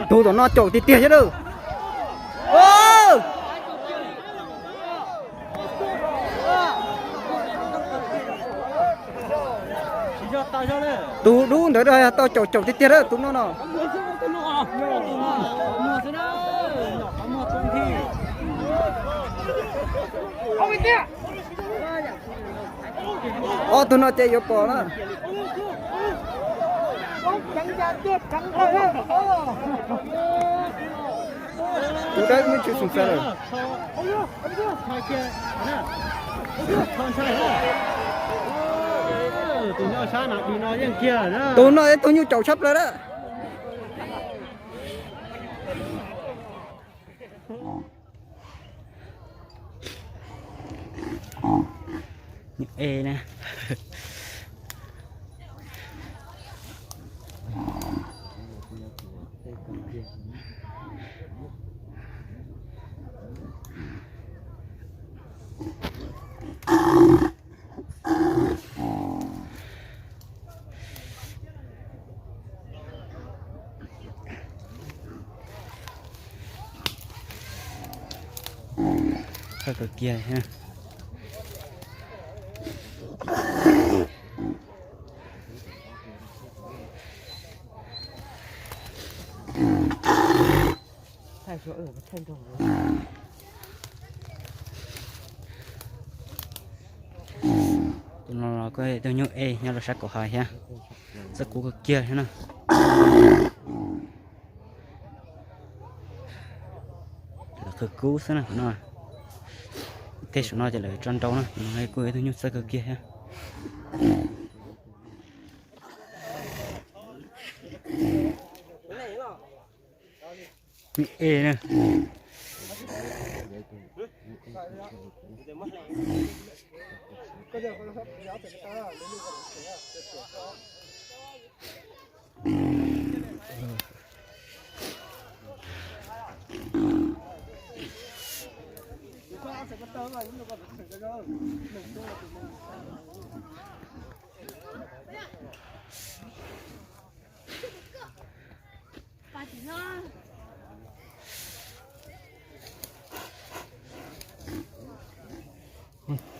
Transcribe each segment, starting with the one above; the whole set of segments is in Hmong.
Tus tom no caum tiag tiag thiab lawm. Tus dub ntawd tau caum caum tiag tiag lawm tus no no. Ob tug no ces yuav pom na. Tus dawb muaj tswv xeem xav lawm. Tus no ib tug nyuj caum tshaj plaws na. Nyuj e na. Txawj kawg kiag thiab. Tus no los kuj tus nyuj e nyob rau sab kaum hais thiab. Txawj kub kawg kiag thiab na. Lawv qhwv kub xwb na no. Tej saum no ces lawv tso nrau na, tus no kuj ib tug nyuj txawj kawg kiag thiab. Nyuj e na.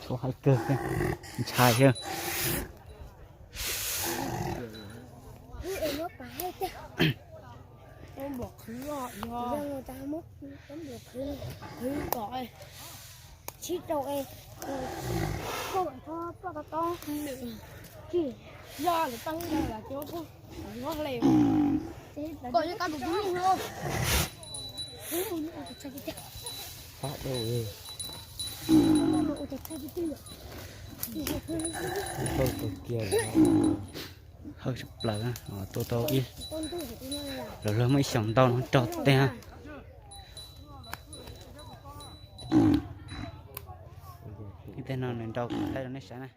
Tshuav hais kawg, ntshai thiab. Pab dau. Hawj tshaj plaws, tua tau ib, lawv muaj ib xyoos ntau no rog teg. Ib teg no nws nrau thaij rau nej saib na.